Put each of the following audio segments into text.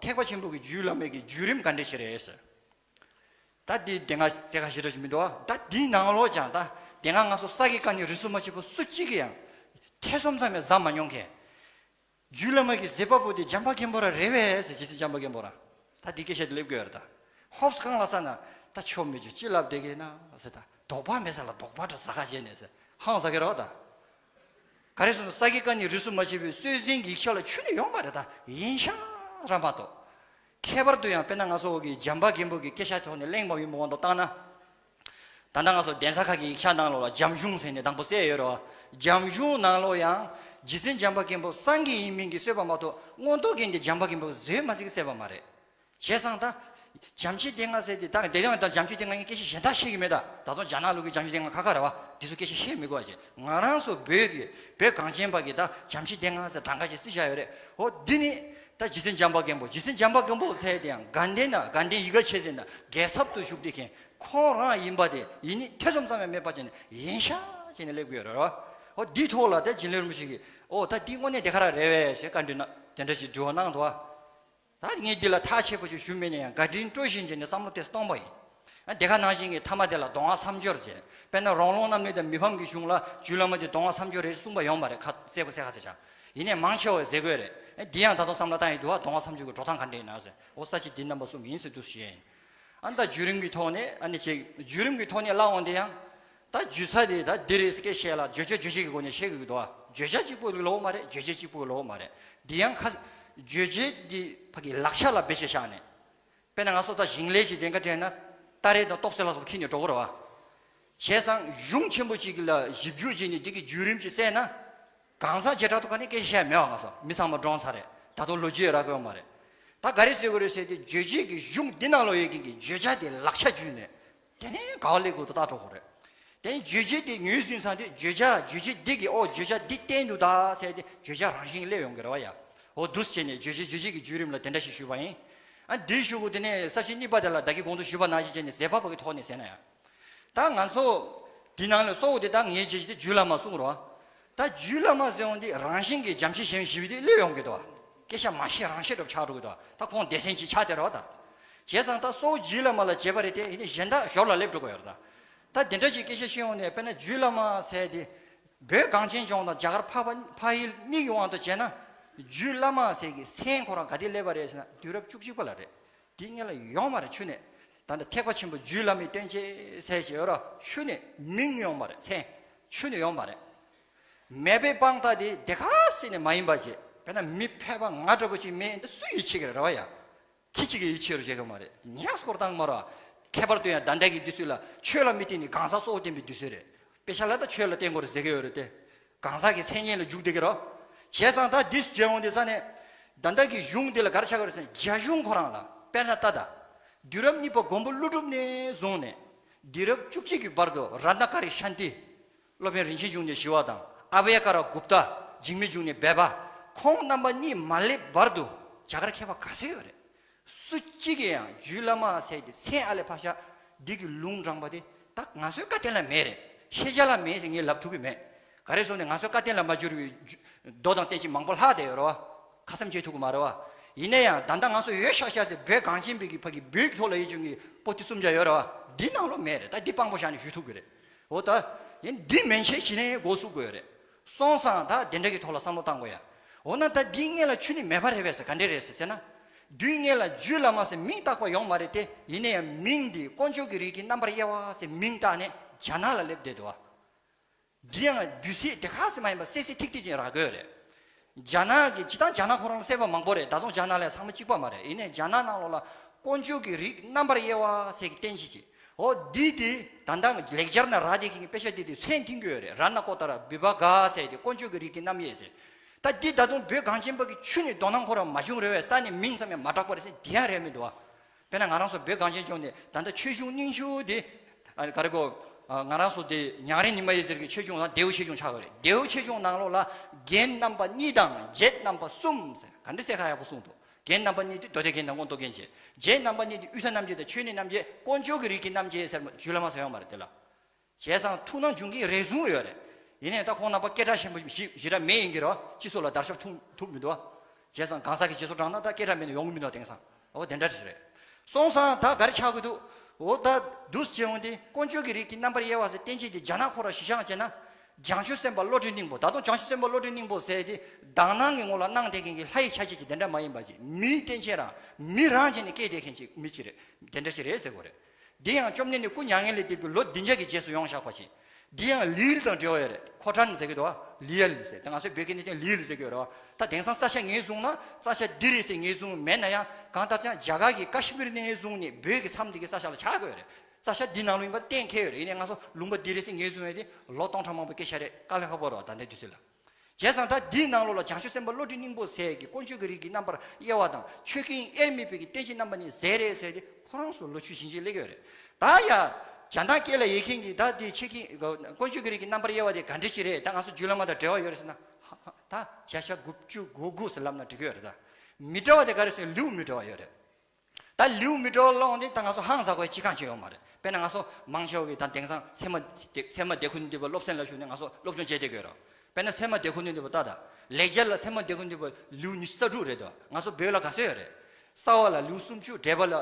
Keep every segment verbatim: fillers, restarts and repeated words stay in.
ཐེག་པ་ཆེན་པོ་གི་རྒྱུད་བླ་མའི་གི་བརྒྱུད་རིམ་ག་འདྲ་ཞིག་རེད་ཟེར། ད་འདི་སྡེ་ལྔ་ཟེར་ཁ་ཞེ་དྲག་ཅིག་མི་འདུག་ཨ། ད་འདིའི་ནང་ལོགས་ཀྱང་ད་སྡེ་ལྔ་ང་ཚོ་ས་དགེ་བཀའ་རྙིང་རིས་སུ་མ་ཆད་པ་སུ་གཅིག་གིས་ཡང་ཐེ་ཚོམ་ཙམ་ཡང་ཟ་མ་མྱོང་མཁན། རྒྱུད་བླ་མ་གི་གཟིགས་པ་པོ་དེ་བྱམས་པ་མགོན་པོ་རང་རེད་པས་ཟེར། རྗེ་བཙུན་བྱམས་པ་མགོན་པོ་རང་། ད་འདི་སྐད་ཆ་དེ་སླེབས་དགོས་ཡོད་རེད་ད། ཧོབ་སེ་གང་ལ་ས་ན་ད་ཆོ་མེད་ཅོ་ཅི་ལབ་བསྡད་ཀྱི་ན་ཟེར། ད་དོགས་པ་མེད་ས་ལ་དོགས་པ་འདྲ་ཟ་ཁ་བྱས་ནས་ཟེར་ཧང་ཟ་གི་རེད་ད། ག་རེ་ཟེར་ན་ས་དགེ་བཀའ་རྙིང་རིས་སུ་མ་ཆད་པའི་སྲོལ་འཛིན་གྱི་ཡིག་ཆ་ལ་ཁྱོན་ནས་ཡོད་མ་རེད་ད། ཡིན་ཤག་ར་མ་གཏོགས། ཁྱད་པར་དུ་ཡང་དཔེར་ན་ང་ཚོ་གི་བྱམས་པ་མགོན་པོ་གི་སྐད་ཆ་ཐོག་ནས་གླེང་བ་ཡིན་པ་དབང་དུ་བཏང་ན། ད་ལྟ་ང་ཚོ་གདན་ས་ཁག་གི་ཡིག་ཆ་ནང་ལོགས་ལ་འཇམ་གཞུང་ཟེར་ནས་དང་པོ་གསལ་ཡོད་རེད་བ། འཇམ་གཞུང་ནང་ལོགས་ཡང་རྗེ་བཙུན་བྱམས་པ་མགོན་པོ་སངས་རྒྱས་ཡིན་མིན་གྱི་གསལ་བ་མ་གཏོགས་མངོན་རྟོགས་རྒྱན་གྱི་བྱམས་པ་མགོན་པོ་བཟོས་མ་ཟིག་གསལ་བ་མ་རེད། བྱས་ཙང་ད། བྱམས་ཆོས་སྡེ་ལྔ་ཟེར་དེ་ད་དེ་ཡང་ད་བྱམས་ཆོས་སྡེ་ལྔ་ཡང་སྐད་ཆ་གཞན་དག་བཤད་ཀྱི་མེད་ད། ད་དུང་རྒྱ་ནག་ལུགས་ཀྱི་བྱམས་ཆོས་སྡེ་ལྔ་ཁ་ཁ་རེད་བ། དེ་ཚོ་སྐད་ཆ་བཤད་མི་དགོས་བ་བྱས། ང་རང་ཚོ་བོད་ཀྱི་བོད་གངས་ཅན་པ་གི་ད་བྱམས་ཆོས་སྡེ་ལྔ་ཟེར་གྲངས་ཀ་ཞིག་བརྩི་བཞག་ཡོད་རེད། འོ་འདི་ནི་ད་རྗེ་བཙུན་བྱམས་པ་མགོན་པོ། རྗེ་བཙུན་བྱམས་པ་མགོན་པོ་ཟེར་དེ་ཡང་དགའ་ལྡན་ན་དགའ་ལྡན་ཡིད་དགའ་ཆེ་ཟེར་ན་རྒྱལ་ཚབ་ཏུ་བཞུགས་བསྡད་མཁན་ཁོང་རང་ཡིན་པ་དེ་ཡིན་ནི་ཐེ་ཚོམ་ཙམ་ཡང་མེད་པ་བྱས་ནས་ཡིན་ཤག་བྱས་ནས་སླེབས་དགོས་རེད་བ། འོ་འདིའི་ཐོག་ལ་ད་འཇིགས་མེད་རིན་པོ་ཆེ་གིས་འོ་ད་འདི་དངོས་གནས་དེ་ག་རང་རེད་པས་ཞེས་བཀའ་འདྲི་གནང་དེ་འདྲ་ཞིག་དྲི་བ་གནང་འདུག་བ། ད་ངས་འདི་ལ་ཐག་ཆོད་པོ་ཞིག་ཞུ་མེད་ན་ཡང་བཀའ་དྲིན་སྤྲོ་བཞིན་བྱས་ནས་བསམ་བློ་དེ་གཏོང་པ་ཡིན། ཨ་དེ་ག་ནང་བཞིན་གྱི་མཐའ་མ་དེ་ལ་མདོ་སྔགས་མཚམས་སྦྱོར་བྱས། དཔེར་ན་རོང་ལུང་རྣམ་གཉིས་དང་མི་ཕམ་གྱི་གཞུང་ལ་རྒྱུད་བླ་མ་དེ་མདོ་སྔགས་མཚམས་སྦྱོར་རེད་གསུངས་པ་ཡོད་མ་རེད། ཁ་གསལ་པོ་གསལ་ཁ་གསལ་ཆགས། ཡིན་ནའི་མང་ཆེ་བས་ཟེར་དགོས་རེད། ཨ་འདི་ཡང་ད་དུང་བསམ་བློ་བཏང་ཡི་འདུག་བ། མདོ་སྔགས་མཚམས་སྦྱོར་གྱི་འགྲོ་སྟངས་ག་འདྲ་ཡིན་ན་ཟེར། འོ་ས་བཅད་འདི་རྣམ་པ་གསུམ་ཡིན་ཟེར་འདུག་ཞུ་ཡ་ཡིན། ཨ་ད་བརྒྱུད་རིམ་གྱི་ཐོག་ནས་ཨ་ནི་ཅིག་བརྒྱུད་རིམ་གྱི་ཐོག་ནས་སླར་འོང་དེ་ཡང་། ད་བརྒྱུད་ས་དེ་ད་འདི་རེད་ཟེར་སྐད་བཤད་ལ་བརྗོད་བྱ་རྗོད་བྱེད་ཀྱི་སྒོ་ནས་བཤད་དགོས་ཀྱི་འདུག་བ། བརྗོད་བྱ་གཅིག་པོ་ལོགས་མ་རེད། རྗོད་བྱེད་གཅིག་པོ་ལོགས་མ་རེད། འདི་ཡང་ཁ་བརྗོད་བྱེད་འདི་ཕ་གི་ལག་ཆ་ལ་བེད་སྤྱོད་བཞག་ནས། དཔེར་ན་ང་ཚོ་ད་ཞིང་ལས་ཀྱི་གདེང་ཁ་དྲན་ན་སྟ་རེ་དང་ཏོག་ཙེ་ལ་སོགས་འཁྱེར་ནས་འགྲོ་གི་རེད་བ། བྱས་ཙང་གཞུང་ཆེན་པོ་གཅིག་ལ་ཞིབ་འཇུག་བྱས་ནས་འདི་གི་བརྒྱུད་རིམ་གྱིས་བསལ་ན། གང་ཟག་བྱེ་བྲག་ཏུ་ག་ནས་སྐད་ཆ་བཤད་མེད་བ། ང་ཚོ་མི་ཚང་མ་འདྲོངས་ཚར་རེད། ད་དུང་ལོ་རྒྱུས་རག་གི་ཡོད་མ་རེད། ད་ག་རེ་ཟེར་དགོས་རེད་ཟེར་དུས་རྗོད་བྱེད་ཀྱི་གཞུང་འདི་ནང་ལོགས་ཡོད་མཁན་གྱི་བརྗོད་བྱ་དེ་ལག་ཆ་བརྒྱུད་ནས། དེ་ནས་ག་བ་སླེབས་དགོས་དོ་ལྟ་འགྲོ་དགོས་རེད། དེ་ནས་རྗོད་བྱེད་དེ་ངོས་ཟིན་ཚར་དུས་བརྗོད་བྱ་རྗོད་བྱེད་འདི་གི་ཨོ་བརྗོད་བྱ་འདི་བསྟན་འདུག་ད་ཟེར་དུས་བརྗོད་བྱ་རང་བཞིན་སླེབས་ཡོང་གི་རེད་བ་ཡ། འོ་འདུག་སེ་བྱས་ནས་རྗོད་བྱེད་རྗོད་བྱེད་ཀྱི་བརྒྱུད་རིམ་ལ་དེ་འདྲ་ཞིག་ཞུས་པ་ཡིན། ཨ་འདིའི་གཞུག་གུ་དེ་ནས་ས་བཅད་གཉིས་པ་དེ་ལ་བདག་གིས་གོང་དུ་ཞུས་པ་ནང་བཞིན་བྱས་ནས་མཛད་པ་པོ་གི་ཐོག་ནས་ཟེར་ན་ཡང་། ད་ང་ཚོ་འདི་ནང་ལ་གཙོ་བོ་དེ་ད་ངས་བྱས་ཀྱི་དེ་རྒྱུད་བླ་མ་གསུངས་རོགས། ད་རྒྱུད་བླ་མ་ཟེར་འོང་དེ་རང་བཞིན་གྱིས་བྱམས་ཆེན་གཞན་ཞི་བའི་དེ་སླེབས་ཡོང་གི་འདུག་སྐད་ཆ་མ་བཤད་རང་བཤད་འདྲ་པོ་ཆགས་འགྲོ་གི་འདུག་ད་ཁོང་སྡེ་ཚན་གཅིག་ཆགས་བསྡད་རོགས་ད། བྱས་ཙང་ད་གཙོ་བོ་རྒྱུད་བླ་མ་ལ་བྱས་པ་རེད་དེ་ཡིན་ནའི་གཞན་དག་ཞོར་ལ་སླེབས་འགྲོ་གི་ཡོད་རེད་ད། ད་དེ་འདྲ་ཞིག་སྐད་ཆ་བཤད་ཡོང་ནས་དཔེར་ན་རྒྱུད་བླ་མ་ཟེར་དེ། བོད་གངས་ཅན་ལྗོངས་དང་རྒྱ་གར་འཕགས་པ་འཕགས་ཡུལ་གཉིས་ཀྱི་དབང་དུ་བྱས་ན། རྒྱུད་བླ་མ་ཟེར་གྱི་མཚན་ཁོ་རང་ག་དུས་སླེབས་པ་རེད་ཟེར་ན་དུས་རབས་བཅུ་གཅིག་པ་ལ་རེད། དེའི་སྔོན་ལ་ཡོད་མ་རེད་ཁྱོན་ནས། ད་ལྟ་ཐེག་པ་ཆེན་པོ་རྒྱུད་བླ་མའི་བསྟན་བཅོས་ཟེར་གྱི་ཡོད་ར་ཁྱོན་ནས་མིང་ཡོད་མ་རེད། མཚན་ཁྱོན་ནས་ཡོད་མ་རེད། མེད་པའི་དཔང་རྟགས་དེ་དེ་ག་སྲིད་ནས་མ་ཡིན་པ་བྱས། དཔེར་ན་མི་ཕལ་པ་ང་འདྲ་པོ་ཞིག་མེད་འདི་སུ་ཡིད་ཆེས་ཀྱི་རེད་ར་བ་ཡ། ཁྱི་གཅིག་གིས་ཡིད་ཆེས་རོགས་བྱེད་ཀྱི་མ་རེད། ཉག་སྐོར་བཏང་མ་རེད། ཁྱད་པར་དུ་ཡང་ད་ལྟ་གི་དུས་ཚོད་ལ་ཆོས་ལ་མི་བརྟེན་ནས་གང་ཟག་གཙོ་བོ་བསྟན་པའི་དུས་ཚོད་རེད། དཔེ་ཆ་ལ་ད་ཆོས་ལ་བརྟེན་དགོས་རེད་ཟེར་གྱི་ཡོད་རེད་དེ། གང་ཟག་གི་མཚན་ཉིད་ལ་འཇུག་བསྡད་ཀྱི་རོ། བྱས་ཙང་ད་འདི་སུ་མཇལ་འོང་དུས་ས་ནས། ད་ལྟ་གི་གཞུང་འདི་ལ་ག་རེ་ཆགས་ཀྱི་རེད་ཟེར་ན་རྒྱ་གཞུང་ཁོ་རང་ལ་དཔེར་ན་ད་ལྟ། དུས་རབས་གཉིས་པ་མགོན་པོ་ཀླུ་སྒྲུབ་ནས་བཟུང་ནས། དུས་རབས་བཅུ་གཅིག་གི་བར་དུ་རཏྣ་ཀ་རི་ཤཱནྟི། སློབ་དཔོན་རིན་ཆེན་འབྱུང་གནས་ཞི་བ་དང་ཨ་བྷྱ་ཀ་ར་གུཔྟ། འཇིགས་མེད་འབྱུང་གནས་སྦས་པ། ཁོང་རྣམ་པ་གཉིས་མ་སླེབས་བར་དུ་རྒྱ་གར་མཁས་པ་ག་ཚོད་ཡོད་རེད། སུ་གཅིག་གིས་ཡང་རྒྱུད་བླ་མ་ཟེར་དེ་མཚན་ཨ་ལས་ཕར་བཞག་འདི་གི་ལུང་དྲངས་པ་དེ་ད་ང་ཚོའི་བཀའ་བསྟན་ལ་མེད་རེད། ཤེས་བྱ་ལ་མེད་ཟེར་ངས་ལབ་ཐུབ་ཀྱི་མེད། ག་རེ་ཟེར་ན་ང་ཚོའི་བཀའ་བསྟན་ལ་མ་གྱུར་བའི་རྒྱུ་མདོ་དང་བསྟན་བཅོས་མང་པོ་ལྷག་བསྡད་ཡོད་རེད་བ། ཁ་ཙམ་བྱེད་ཐུབ་ཀྱི་མ་རེད་བ། ཡིན་ན་ཡང་ད་ལྟ་ང་ཚོ་ཡོད་ཤག་ཤག་ཟེར་བོད་གངས་ཅན་པའི་གི་ཕ་གི་བོད་ཀྱི་ཐོག་ལ་ཡོད་བྱུང་གི་པོ་ཏི་གསུམ་བརྒྱ་ཡོད་རེད་བ། འདི་ནང་ལོགས་མེད་རེད། ད་འདི་དཔང་པོ་བཞག་ནས་ཞུ་ཐུབ་ཀྱི་རེད། འོ་ད། ཡིན་འདི་མན་ཆད་གཞི་ནས་འགོ་བཙུགས་དགོས་ཡོད་རེད། སོང་ཙང་ད་དེ་འདྲ་གི་ཐོག་ལ་བསམ་བློ་བཏང་དགོས་ཡ། འོ་ན་ད་འདིའི་སྔོན་ལ་ཆོས་ནི་མེད་པ་རེད་པས་ཟེར་ག་འདྲས་རེད་ཟེར་ཟེར་ན། འདིའི་སྔོན་ལ་རྒྱུད་བླ་མ་ཟེར་མིང་བཏགས་པ་ཡོད་མ་རེད་དེ། ཡིན་ན་ཡང་མིང་འདི་དཀོན་མཆོག་གི་རིགས་ཀྱི་རྣམ་པར་དབྱེ་བ་ཟེར་མིང་བཏགས་ནས་རྒྱ་ནག་ལ་སླེབས་བསྡད་འདུག་བ། འདི་ཡང་དུས་ཚོད་དེ་ག་ཟེར་མ་ཡིན་པ་གསལ་གསལ་ཐིག་ཐིག་ཅིག་རག་གི་ཡོད་རེད། རྒྱ་ནག་གི་སྤྱིར་བཏང་རྒྱ་ནག་ཁོ་རང་ལ་གསལ་བ་མང་པོ་རེད། ད་དུང་རྒྱ་ནག་ལ་ཚང་མ་གཅིག་པ་མ་རེད། ཡིན་ནའི་རྒྱ་ནག་ནང་ལོགས་ལ་དཀོན་མཆོག་གི་རིགས་རྣམ་པར་དབྱེ་བ་ཟེར་གྱི་བསྟན་བྱེད་ཅིག་འོ་འདི་དེ་ད་ལྟ་ལེགས་སྦྱར་ན་རག་བསྡད་མཁན་གྱི་དཔེ་ཆ་འདི་དེ་མཚན་འཐེན་གྱི་ཡོད་རེད། རཏྣ་ཀོ་ཏ་ར་བི་བྷ་ག་ཟེར་དེ་དཀོན་མཆོག་གི་རིགས་ཀྱི་རྣམ་དབྱེ་ཟེར། ད་འདི་ད་དུང་བོད་གངས་ཅན་པ་གི་ཆོས་ནི་དོ་སྣང་ཁོ་རང་མ་བྱུང་རེད་བས། ས་ནས་མིང་ཙམ་ཡང་མ་གྲགས་པ་རེད་ཟེར་འདི་ཡང་རེད་མི་འདུག་བ། དཔེར་ན་ང་རང་ཚོ་བོད་གངས་ཅན་ལྗོངས་ནས་ད་ལྟ་ཆོས་འབྱུང་རྙིང་ཤོས་དེ། ཨ་ག་རེ་གོ། ཨ་ང་རང་ཚོ་དེ་ཉང་རལ་ཉི་མ་འོད་ཟེར་གྱི་ཆོས་འབྱུང་དང་ལྡེའུ་ཆོས་འབྱུང་ཆགས་ཡོད་རེད། ལྡེའུ་ཆོས་འབྱུང་ནང་ལོགས་ལ་རྒྱན་རྣམ་པ་གཉིས་དང་བརྒྱད་རྣམ་པ་གསུམ་ཟེར་ག་འདྲ་གསལ་ཁ་ཡག་པོ་གསུངས་འདུག་རྒྱན་རྣམ་པ་གཉིས་དེ་མདོ་སྡེ་རྒྱན་དང་མངོན་རྟོགས་རྒྱན་བྱས། བརྒྱད་རྣམ་པ་གཉིས་དེ་དབུས་གཙང་རྣམ་འབྱེད་དང་ཆོས་ཉིད་རྣམ་འབྱེད། དཀོན་མཆོག་གི་རིགས་ཀྱི་རྣམ་འབྱེད་ཟེར་མ་རྒྱུད་བླ་མ་ཟེར་ཡོད་མ་རེད་དེ་ལ། བྱས་ཙང་ཐུགས་སྣང་བྱུང་གི་རེ་ཟུང་ཡོད་རེད། ཡིན་ནའི་ད་ཁོང་རྣམ་པ་སྐད་གྲགས་ཆེན་པོ་ཞིག་ཞེ་དྲག་མེད་ཡིན་གྱི་རེད་བ། སྤྱི་ཚོགས་ལ་དར་ཁྱབ་ཐུབ་ཐུབ་མི་འདུག་བ། བྱས་ཙང་གང་ཟག་གི་རྗེས་སུ་འབྲངས་ན་ད་སྐད་གྲགས་མེད་ནས་ཡོང་གི་མི་འདུག་དེང་སང་། འོ་དེ་འདྲ་ཞིག་རེད། སོང་ཙང་ད་ག་རེ་ཆགས་ཀྱི་འདུག་འོ་ད་འདུག་སེ་བྱས་འོང་དུས་དཀོན་མཆོག་གི་རིགས་ཀྱི་རྣམ་པར་དབྱེ་བ་ཟེར་བསྟན་བྱེད་དེ་རྒྱ་ནག་ཁོ་རང་གཞི་བཞག་བྱས་ན། བྱང་ཆུབ་སེམས་དཔའ་བློ་གྲོས་སྙིང་པོ། ད་དུང་བྱང་ཆུབ་སེམས་དཔའ་བློ་གྲོས་སྙིང་པོ་ཟེར་དེ་དག་སྣང་གི་ངོ་ལ་སྣང་བསྡད་མཁན་གྱི་ལྷ་ཡི་ཆ་བྱད་ཅིག་དེ་འདྲ་མ་ཡིན་པ་ཅིག་མིའི་རྟེན་ཅན་རང་མི་རང་བྱས་ནས་སྐྱེས་བསྡད་མཁན་ཅིག་མི་ཅིག་རེད། དེ་འདྲ་ཞིག་རེད་ཟེར་དགོས་རེད། འདི་ཡང་བཅོམ་ལྡན་འདས་སྐུ་མྱ་ངན་ལས་འདས་པའི་ལོ་བདུན་བརྒྱ་གི་རྗེས་སུ་ཡོང་བཞག་པ་ཞིག་འདི་ཡང་ལི་ཡུལ་དང་འབྲེལ་བ་ཡོད་རེད། ཁོ་ཁྲན་ཟེར་གི་འདུག་བ། ལི་ཡུལ་ཟེར་ད་ང་ཚོའི་བོད་སྐད་ནས་ཀྱང་ལི་ཡུལ་ཟེར་གི་ཡོད་རེད་བ། ད་དེང་སང་ས་ཆ་ངོས་བཟུང་ན་ས་ཆ་འདི་རེད་ཟེར་ངོས་བཟུང་མེད་ན་ཡང་། གང་ལྟར་ཀྱང་རྒྱ་གར་གྱི་ཀ་ཤི་མིར་ནས་བཟུང་ནས་བོད་ཀྱི་མཚམས་འདི་གི་ས་ཆ་ལ་ཆགས་དགོས་ཡོད་རེད། ས་ཆ་འདི་ནང་ལོགས་ཡིན་པ་གཏན་འཁེལ་ཡོད་རེད། ཡིན་ནའི་ང་ཚོ་ལུང་པ་འདི་རེད་ཟེར་ངོས་བཟུང་ཡོད་དེ་ལོ་སྟོང་ཕྲག་མང་པོའི་སྐད་ཆ་རེད། དཀའ་ལས་ཁག་པོ་རེད་བ་ད་ལྟའི་དུས་ཚོད་ལ། བྱས་ཙང་ད་འདིའི་ནང་ལོགས་ལ་བྱང་ཆུབ་སེམས་དཔའ་བློ་གྲོས་སྙིང་པོ་ཟེར་གྱི་དཀོན་མཆོག་གི་རིགས་ཀྱི་རྣམ་པར་དབྱེ་བ་དང་ཆོས་ཀུན་དབྱེར་མེད་པའི་གི་རྟེན་ཅིང་རྣམ་པ་གཉིས་ཟེར་རེད་ཟེར་ཏེ་ཁོ་རང་ཚོ་ལོ་ཆུ་ཞིང་ཆེན་སླེབས་ཡོད་རེད། ད་ཡ་རྒྱ་ནག་སྐད་ལ་ཡེ་མཁན་གྱི་ད་དེ་ཆོས་ཀུན་དཀོན་མཆོག་གི་རིགས་ཀྱི་རྣམ་པར་དབྱེ་བ་དེ་ག་འདྲ་ཞིག་རེད། ད་ང་ཚོ་རྒྱུད་བླ་མ་དང་འབྲེལ་བ་ཡོད་རེད་ཟེར་ན། ཧ་ཧ་ད་བརྒྱ་ཆ་དགུ་བཅུ་གོ་དགུ་ཟེར་ལབ་ན་འགྲིག་གི་ཡོད་རེད། ད་མི་འདྲ་བ་དེ་ག་རེ་ཟེར་ན་ལེའུ་མི་འདྲ་བ་ཡོད་རེད། ད་ལེའུ་མི་འདྲ་བ་ཀློག་འདི་ད་ང་ཚོ་ཧང་སང་དགོས་ཅི་གང་ཅི་ཡོད་མ་རེད། དཔེར་ན་ང་ཚོ་མང་ཆེ་བ་གིས་ད་དེང་སང་ཚད་མ་ཚད་མ་སྡེ་ཁུལ་འདི་པ་སློབ་ཚན་ལ་ཞུགས་ནས་ང་ཚོ་སློབ་སྦྱོང་བྱེད་བསྡད་དགོས་རོགས། དཔེར་ན་ཚད་མ་སྡེ་ཁུལ་འདི་པ་ལྟ་ད། ལེགས་སྦྱར་ལ་ཚད་མ་སྡེ་ཁུལ་འདི་པ་ལེའུ་ཉི་ཤུ་རྩ་དྲུག་རེད་དོ། ང་ཚོ་བོད་ལ་ག་ཚོད་ཡོད་རེད། རྩ་བ་ལ་ལེའུ་སུམ་ཅུ། འགྲེལ་པ་ལ་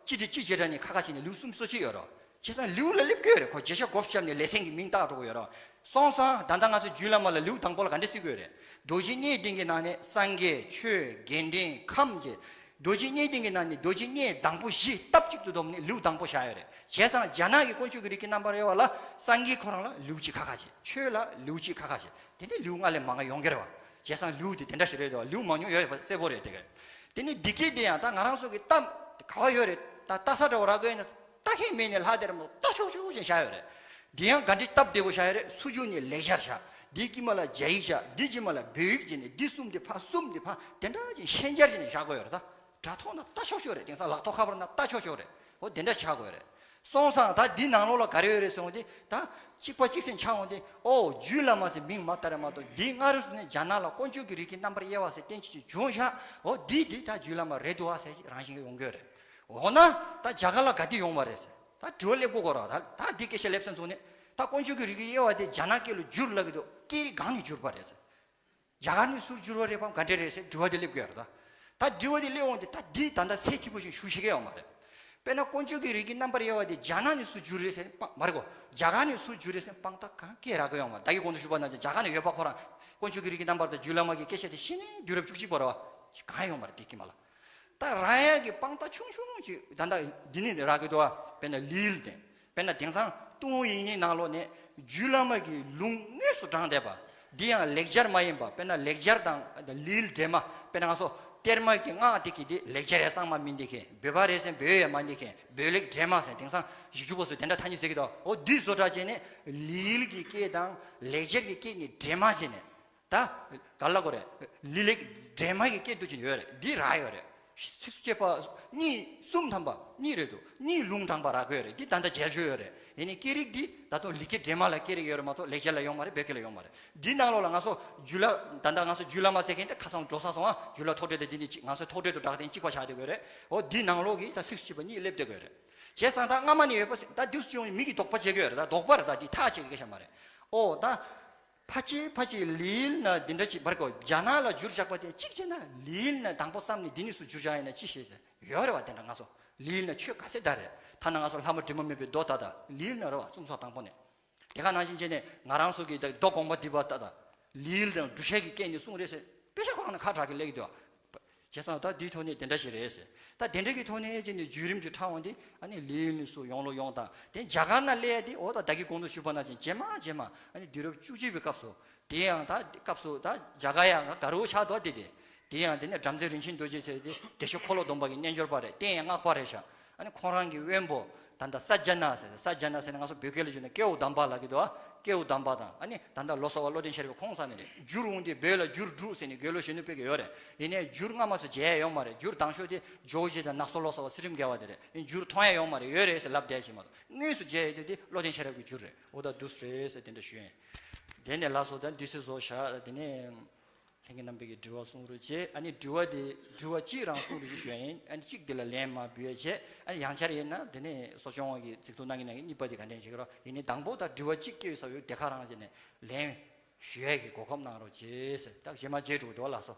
གཅིག་དྲུག་གཅིག་བྱས་དྲགས་ནས་ཁ་ཁ་བྱས་ནས་ལེའུ་སུམ་ཅུ་སོ་གཅིག་ཡོད་རོགས། བྱས་ཙང་ལེའུ་ལ་སླེབས་དགོས་རེད། ཁོ་བརྗོད་བྱ་བགོ་བཤའ་ནས་ལེ་ཚན་གྱི་མིང་བཏགས་འགྲོ་གི་ཡོད་རོགས། སོང་ཙང་ད་ལྟ་ང་ཚོ་རྒྱུད་བླ་མ་ལ་ལེའུ་དང་པོ་ལ་ག་འདྲ་བརྩི་དགོས་རེད། རྡོ་རྗེ་གནས་བརྟན་གྱི་ནང་ནས་སངས་རྒྱས་ཆོས་དགེ་འདུན་ཁམས་ཀྱི། རྡོ་རྗེ་གནས་བརྟན་གྱི་ནང་ནས་རྡོ་རྗེ་གནས་དང་པོ་བཞི་སྟབས་གཅིག་ཏུ་བསྡོམས་ནས་ལེའུ་དང་པོ་བཞག་ཡོད་རེད། བྱས་ཙང་རྒྱ་ནག་གི་དཀོན་མཆོག་གི་རིགས་ཀྱི་རྣམ་པར་དབྱེ་བ་ལ་སངས་རྒྱས་ཁོ་རང་ལ་ལེའུ་གཅིག་ཁ་ཁ་བྱས། ཆོས་ལ་ལེའུ་གཅིག་ཁ་ཁ་བྱས། དེ་ནས་ལེའུ་ལྔ་ལས་མང་བ་ཡོང་གི་རེད་བ། བྱས་ཙང་ལེའུ་དེ་དེ་འདྲ་ཞིག་རེད་དོ། ལེའུ་མང་ཉུང་ཡོད་པ་གསལ་པོ་རེད་དེ་ག་དེ་ནས་འདི་སྐད་དེ་ཡང་ད་ང་རང་ཚོ་གི་གཏམ་ག་བ་ཡོད་རེད། ད་ལྟ་ས་འདྲ་བ་རག་གི་ཡོད་ན་ལྟ་མཁན་མེད་ནས་ལྷག་དེར་མོ་ལྟ་ཆོག་ཆོག་ཅེས་བཞག་ཡོད་རེད། འདི་ཡང་ག་འདྲའི་སྟབས་བདེ་པོ་བཞག་ཡོད་རེད། ཚུར་རྒྱུག་ནས་ལེགས་སྦྱར་བཞག་འདི་དཀྱིལ་མ་ལ་རྒྱ་ཡིག་བཞག་འདི་དཀྱིལ་མ་ལ་བོད་ཡིག་བྱས་ནས་འདི་གསུམ་འདི་ཕར་གསུམ་འདི་ཕར་དེ་འདྲ་ཅིག་ཤན་སྦྱར་བྱས་ནས་བཞག་དགོས་ཡོད་རེད། ད་དྲ་ཐོག་ན་ལྟ་ཆོག་ཆོག་རེད། དེང་སང་ལག་ཐོག་ཁ་པར་ན་ལྟ་ཆོག་ཆོག་རེད། འོ་དེ་འདྲ་བཞག་དགོས་རེད། སོང་ཙང་ད་འདི་ནང་ལོགས་ལ་ག་རེ་ཡོད་རེད་ཟེར་འོང་དེ་ད་གཅིག་པ་གཅིག་སེམས་ཆགས་འོང་དེ། ཨོ་རྒྱུད་བླ་མ་ཟེར་མིང་མ་བཏགས་རེད་མ་གཏོགས་འདི་སྔ་རོལ་སུ་ནས་རྒྱ་ནག་ལ་དཀོན་མཆོག་གི་རིགས་ཀྱི་རྣམ་པར་དབྱེ་བ་ཟེར་བསྟན་བྱེད་ཅིག་བྱུང་ཤག་འོ་འདི་འདི་ད་རྒྱུད་བླ་མ་རེད་འདུག་བ་ཟེར་རང་བཞིན་གྱིས་ཡོང་གི་ཡོད་རེད། འོ་ན་ད་རྒྱ་གར་ལ་ག་དུས་ཡོང་བ་རེད་ཟེར་ད་དྲི་བ་སླེབས་དགོས་གོ་ར། ད་ད་འདི་སྐད་ཆ་སླེབས་ཚར་སོང་ནས་ད་དཀོན་མཆོག་གི་རིགས་ཀྱི་དབྱེ་བ་དེ་རྒྱ་ནག་སྐད་ལ་བསྒྱུར་ལབ་ཀྱི་འདུག་སྐད་རིགས་གང་ནས་བསྒྱུར་བ་རེད་ཟེར། རྒྱ་གར་ནས་ཚུར་བསྒྱུར་བ་རེད་པའམ་ག་འདྲ་རེད་ཟེར་དྲི་བ་དེ་སླེབས་ཀྱི་ཡོད་རེད་ད། ད་དྲི་བ་དེ་སླེབས་འོང་དེ་ད་འདི་ད་ལྟ་ཚད་མཐོ་པོ་ཞིག་ཞུ་ཤེས་ཀྱི་ཡོད་མ་རེད། དཔེར་ན་དཀོན་མཆོག་གི་རིགས་ཀྱི་རྣམ་པར་དབྱེ་བ་དེ་རྒྱ་ནག་ནས་ཚུར་བསྒྱུར་རེད་ཟེར་དཔང་མ་རེད་གོ། རྒྱ་གར་ནས་ཚུར་བསྒྱུར་རེད་ཟེར་དཔང་རྟགས་གང་སྐད་རག་གི་ཡོད་མ་རེད། ད་གིན་གོང་དུ་ཞུས་པ་ནང་བཞིན་རྒྱ་གར་ནས་ཡོད་པ་ཁོ་རང་དཀོན་མཆོག་གི་རིགས་ཀྱི་རྣམ་པར་དང་རྒྱུད་བླ་མ་གི་སྐད་ཆ་དེ་ཤེས་ནས་དུས་རབས་བཅུ་གཅིག་པ་རེད་བ། གང་ཡོད་མ་རེད་དེ་དཀྱིལ་མ་ལ། ད་རག་ཡག་གི་དཔང་རྟགས་ཆུང་ཆུང་ཅིག་ད་ལྟ་འདི་ནས་རག་གི་འདུག་བ། དཔེར་ན་ལི་ཡུལ་དེ། དཔེར་ན་དེང་སང་ཏུན་ཧོང་དབྱིག་གཉེན་ནང་ལོགས་ནས་རྒྱུད་བླ་མ་གི་ལུང་དངོས་སུ་དྲངས་བསྡད་པ། འདི་ཡང་ལེགས་སྦྱར་མ་ཡིན་པ། དཔེར་ན་ལེགས་སྦྱར་དང་ལི་ཡུལ་འདྲེས་མ། དཔེར་ན་ང་ཚོ་གཏེར་མ་གི་སྔགས་འདི་གི་འདི་ལེགས་སྦྱར་ཡང་གཙང་མ་མིན་འདི་མཁན། བོད་པ་རེད་ཟེར་བོད་ཡང་མ་འདི་མཁན། བོད་ལེགས་འདྲེས་མ་ཟེར་དེང་སང་ཞིབ་འཇུག་པ་ཚོས་དེ་འདྲ་ཐ་སྙད་ཟེར་གི་འདུག་འོ་འདི་བཟོ་གྲྭ་བྱས་ནས་ལི་ཡུལ་གྱི་སྐད་དང་ལེགས་སྦྱར་གྱི་སྐད་གཉིས་འདྲེས་མ་བྱས་ནས། ད་ག་ལ་གོ་རེད། ལི་ལེགས་འདྲེས་མ་གི་སྐད་དུ་ཅིག་ཡོད་རེད། འདི་རག་ཡོད་རེད། ཚིགས་སུ་བཅད་པ་གཉིས་གསུམ་ཐམ་པ་གཉིས་རེད་འདུག་གཉིས་ལུང་དྲངས་པ་རག་གི་ཡོད་རེད། འདི་ད་ལྟ་མཇལ་ཆོག་ཡོད་རེད། ཡིན་ནའི་སྐད་རིགས་འདི་ད་དུང་ལི་སྐད་འདྲེས་མ་ལ་སྐད་རིགས་ཡོད་རེད་མ་གཏོགས་ལེགས་སྦྱར་ལ་ཡོད་མ་རེད། བོད་སྐད་ལ་ཡོད་མ་རེད། འདི་ནང་ལོགས་ལ་ང་ཚོ་རྒྱུད་བླ་ད་ལྟ་ང་ཚོ་རྒྱུད་བླ་མ་ཟེར་མཁན་དེ་ཁ་སང་འགྲོ་ས་སོང་ཨ། རྒྱུད་བླ་ཐོག་འགྲེལ་དེ་འདི་ནི་གཅིག་ང་ཚོའི་ཐོག་འགྲེལ་དུ་གྲགས་དེ་གཅིག་པ་ཆགས་བསྡད་དགོས་རེད། འོ་འདི་ནང་ལོགས་ཀྱི་ད་ཚིགས་སུ་བཅད་པ་གཉིས་སླེབས་བསྡད་དགོས་རེད། བྱས་ཙང་ད་སྔ་མ་ནས་ཡོད་པ་ཟེར་ད་འདུག་སེ་བྱུང་ནས་མི་གིས་དོགས་པ་བྱེད་ཀྱི་ཡོད་རེད། ད་དོགས་པ་རེད། ད་འདི་ཐག་བཅད་ཀྱི་སྐད་ཆ་མ་རེད། ཨོ་ད། ཕལ་ཆེར་ཕལ་ཆེར་ལི་ཡུལ་ན་འདི་འདྲ་ཅིག་བར་གོ་རྒྱ་ནག་ལ་བསྒྱུར་བཞག་པ་དེ་གཅིག་བྱས་ན་ལི་ཡུལ་ན་དང་པོ་བསམ་ནས་འདི་ནས་སུ་བསྒྱུར་བཞག་ཡིན་ན་ཅི་ཤེས་ཟེར་ཡོད་རེད་བ། དེ་འདྲ་ང་ཚོ་ལི་ཡུལ་ན་ཆོས་ག་ཚད་དར་རེད། ཐ་ན་ང་ཚོ་ལྷ་མོ་དྲི་མ་མེད་པའི་མདོ་ད་ལྟ་ལི་ཡུལ་ན་རེད་བ། གསུང་ས་དང་པོ་ནས་དེ་ག་ནང་བཞིན་བྱས་ནས་ང་རང་ཚོ་གི་ད་མདོ་དགོངས་པ་འདུས་པ་ད་ལྟ་ལི་ཡུལ་དང་འབྲུག་ཤ་གི་སྐད་ནས་གསུང་རེད་ཟེར་དཔེ་ཆ་ཁོ་རང་ནས་ཁ་གྲག་གི་སླེབས་ཀྱི་འདུག་བ། བྱས་ཙང་ད་འདིའི་ཐོག་ནས་དེ་འདྲ་ཞིག་རེད་ཟེར། ད་དེ་འདྲ་གི་ཐོག་ནས་ཅི་ནས་བརྒྱུད་རིམ་གྱི་ཕྲ་བ་འདི་ཨ་ནི་ལི་ཡུལ་ནས་སུ་ཡོང་ལོ་ཡོང་དང་དེ་རྒྱ་གར་ན་སླེབས་ཡ་དེ་འོ་ད་ད་གི་གོང་དུ་ཞུས་པ་ནང་བཞིན་རྗེས་མ་རྗེས་མ་ཨ་ནི་དུས་རབས་བཅུ་གཅིག་པའི་སྐབས་སུ་དེ་ཡང་ད་སྐབས་སུ་ད་རྒྱ་གར་ཡང་ག་རུ་ཆགས་འདུག་དེ་དེ་དེ་ཡང་དེ་ནས་བྲམ་ཟེ་རིན་ཆེན་རྡོ་རྗེ་ཟེར་དེ་བདེ་མཆོག་འཁོར་ལོ་སྡོམ་པ་གི་རྣལ་འབྱོར་པ་རེད། རྟེན་ཡང་སྔགས་པ་རེད་ཤག་ཨ་ནི་ཁོང་རང་གི་དབོན་པོ་ད་ལྟ་ས་ཛ་ན་ཟེར། ས་ཛ་ན་ཟེར་ན་ང་ཚོ་བོད་སྐད་ལ་བརྗོད་ན་ཀེའུ་དམ་པ་ལབ་ཀྱི་འདུག་ཨ། ཀེའུ་དམ་པ་དང་ཨ་ནི་ད་ལྟ་ལོ་ཙཱ་བ་བློ་ལྡན་ཤེས་རབ་ཁོང་ཚང་མ་རེད། བསྒྱུར་འོང་དུས་བོད་ལ་བསྒྱུར་འདུག་ཟེར་ནས་དགེ་སློང་གཞོན་ནུ་དཔེ་གི་ཡོད་རེད། ཡིན་ནའི་བསྒྱུར་སྔ་མ་ཚོ་མཇལ་ཡ་ཡོད་མ་རེད། བསྒྱུར་དང་ཤོས་དེ་ཇོ་བོ་རྗེ་དང་ནག་ཚོ་ལོ་ཙཱ་བ་ཚུལ་ཁྲིམས་དགེ་བ་དེ་རེད། ཡིན་བསྒྱུར་མཐོང་ཡ་ཡོད་མ་རེད། ཡོད་རེད་ཟེར་ལབ་བསྡད་ཀྱི་མ་གཏོགས་དངོས་སུ་མཇལ་ཡ་དེ་དེ་བློ་ལྡན་ཤེས་རབ་ཀྱི་བསྒྱུར་རེད། འོ་ད་འདུག་རེད་ཟེར་དེ་འདྲ་ཞུ་ཡིན། དེ་ནས་ལགས་སོ། ད་འདི་ཚོ་བཟོ་བཞག་དེ་ནས། ལྷན་རྒྱས་རྣམ་པས་ཀྱི་དྲི་བ་གསུང་རོགས་བྱེད། ཨ་ནི་དྲི་བ་དེ་དྲི་བ་གཅིག་རང་གསུང་རོགས་ཞེས་ཞུ་ཡ་ཡིན། ཨ་ནི་གཅིག་དེ་ལ་ལན་མར་འབུལ་ཡ་བྱེད། ཨ་ནི་ཡང་བསྐྱར་ཡིན་ན་དེ་ནས་གསོ་སྐྱོང་བ་གིས་གཟིགས་རྟོག་གནང་གི་གནང་གི་གཉིས་པ་དེ་ག་འདྲ་བྱེད་ཀྱི་རོགས། ཡིན་ནའི་དང་པོ་ད་དྲི་བ་གཅིག་སྐྱེ་ཡོད་ས་ཡོད་དེ་ཁ་རང་བྱས་ནས་ལན་ཞུ་ཡ་གི་གོ་སྐབས་གནང་རོགས་བྱེད་ཟེར། ད་རྗེས་མ་རྗེས་འགྲོ་འདུག་ལགས་སོ།